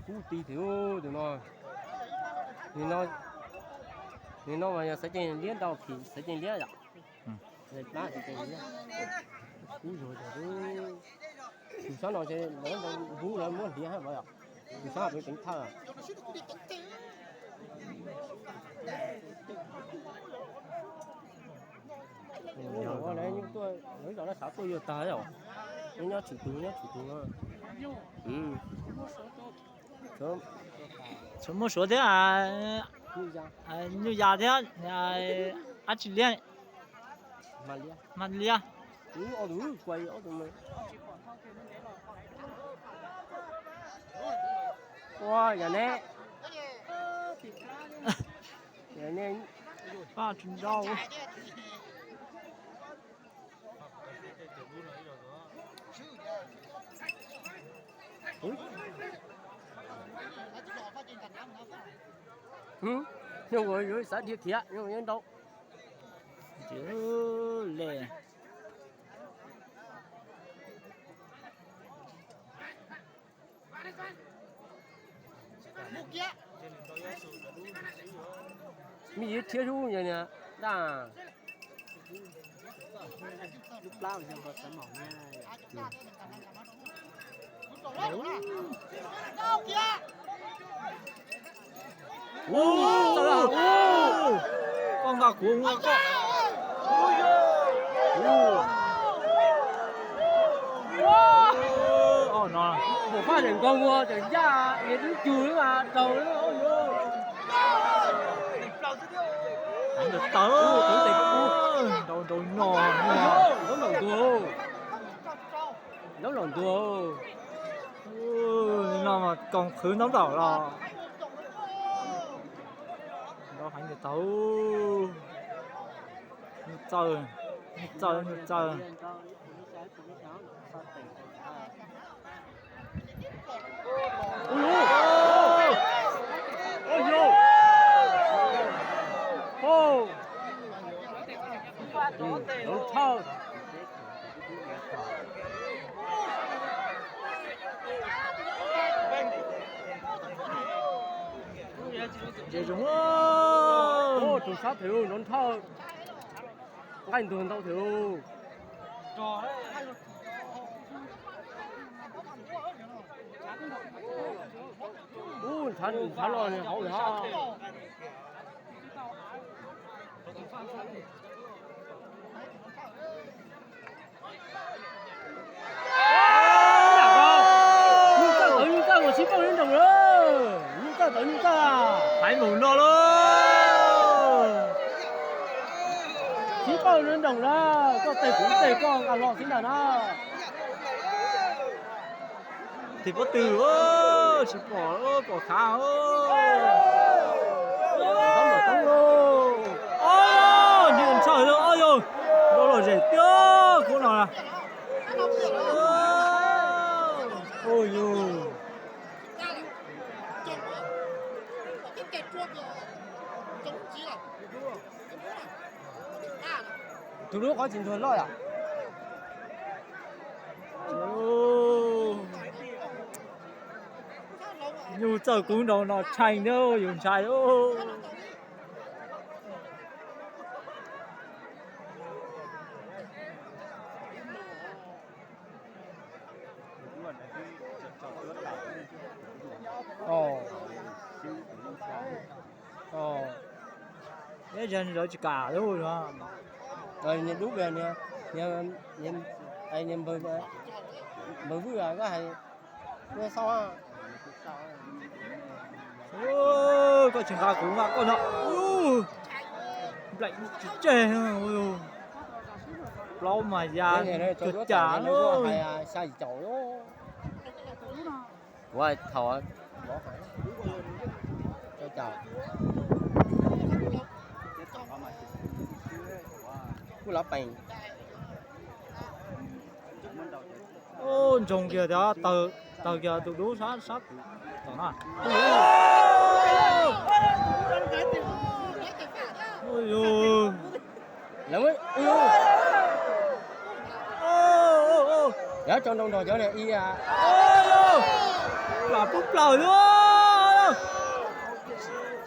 Kub ti thiab tus no. Nim no mas yog Xaiv Cees liab ntau, Phim Xaiv Cees liab yom. Plab Xaiv Cees liab. Kub zog. Tus sab no ces lawv ntau hub lawv muab hliav hab yom. Tus sab pem teev thawj. Lawv zos no xav tuaj yuav tag os. Nyob tshwm tus, nyob tshwm tus no. Tsuas muaj Suav thiab, Nyuj Yas thiab, dab tsi liab, Mas Liab. Ua yog ne, Paj tsis nrau. Xav dhia khiav, nyob ntau. Le. Mej yuav thiab sub yog niag daj. Koj nqa kuv, kuv nqa koj. Ua no, mus faj tseem nkaug ua tseem ncaj, es twb cug mas raug. Heev tawv, nrau nrau no, nrau ntuag, nrau ntuag. No mas koom qhwv ntaub ntaum los. Nrau heev tawv. Nyuj txawj, nyuj txawj, nyuj txawj. Tus sab thwm nrov nthawj, nqaij ntuag ntau thwm. Ub, ntshav los hauv lawm hab. Nyuj txawj tawv nyuj txawj mas sib pauj nyob nroos lawm. Nyuj txawj tawv nyuj txawj. Haiv mus no lauj. Sib pauj nyob nroos na, koj teg kuv teg koj nqa hlo xwb ntag na. Tim pob tw, tsis pom, pom khav. Nyuj ntshaw, o yog, nrau lom zem tiag kuv no na. O yog. Tus lub qhov tsis ntuag loj yom. Nyuj txawj kub nrau no tshee thiab yus ntshai. Eb, zag lawv tsis kam lawm. Niag dub, niag npawg Vwj koj hais, koj tsis nqa kuv nqa koj no. Nplaim tsis tseg. Plaub mas ya cuag cas. Kuv thaum kuj lov peem. Ntsoog kiag tias tawg kiag tus dub sab sab tom na. Lawv tso nroo nrog cov niag i a. Pam pub plaws xwb.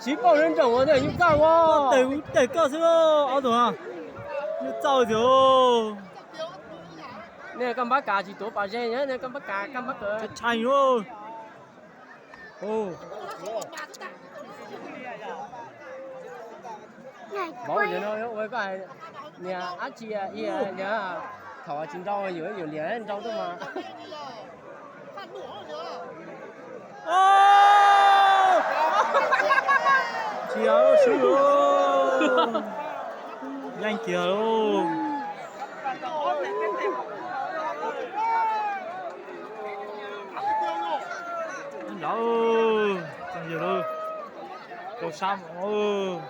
Siv pauj nroos ua nyuj txawj ua. Tes kuv tes koj xwb ob tug. Nyuj txawj tiag. Nej koj npab kas tsis tuav pas ze, nej koj npab kas koj npab kas. Tshai. Vauv no ua koj niag dab tsi, thaum tsis nrau yuav yuav liam nrau tuaj mas. Cia sub, yeej kiag lauj. Nrad, txog yawg lauj, rau sab mus.